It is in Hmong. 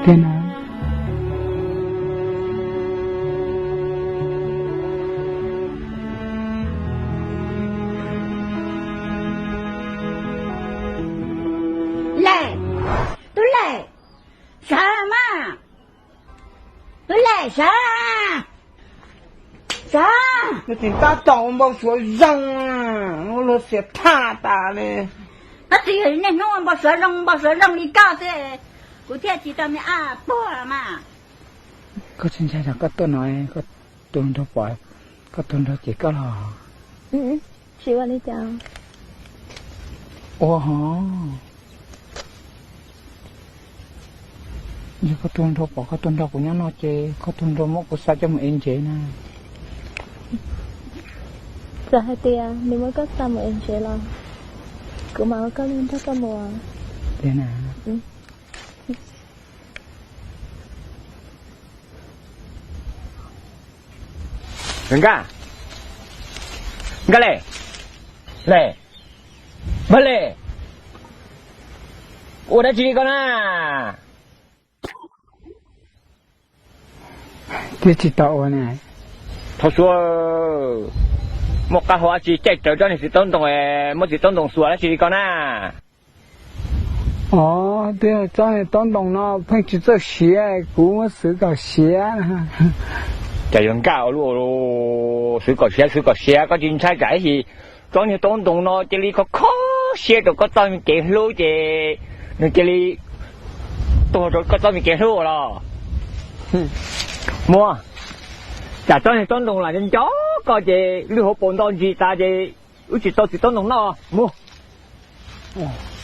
Tiag na. Lem, Tub Lem, sawv mas, Tub Lem sawv, sawv. Nws tseem tab tom ua npau suav zoo, luag xiam thaj tas li. Tab sis yog niaj hnub ua npau suav zoo npau suav zoo li koj xwb, kuv thiaj tsis tau me ab puag mas. Koj tsis ntshai tsam koj tuaj no koj tus hluas nraug pom, koj tus hluas nraug cem koj los? Tsis ua li cas. Ua ho, yog koj tus hluas nraug pom koj tuaj nrog kuv nyob no ces koj tus hluas nraug muab kuv xa coj mus ev ntsev na. Txawm hais tias nws muab koj xa mus ev ntsev los kuv mam ua koj li nrog koj mus. Tiag na. Nkaj, Nkaj Lem, Lem, Npawg Lem, ua dab tsi li koj na? Twb tsis tau ua ne. Thov Suav, muaj qab hau dab tsi caij rawv tsob niag txiv taub ntoo, muab txiv taub ntoo xuas dab tsi li koj na? Os, twb yog tsob niag taub ntoo no pheej tsis txawj siav, kuv muab xwv kom siav. Cas yuav nkaj ua luaj, xwv kom siav, xwv kom siav, koj tsis ntshai tsam ib chim tsob niag taub ntoo no cia li kho kho siab rau koj txoj me kev hlub ces nws cia li tuag rau koj txoj me kev hlub los? Muab, tsam tsob niag taub ntoo lam nco nco koj ces lwj hauv paus nto ntsis tas ces wb tsis tau txiv taub ntoo noj mus.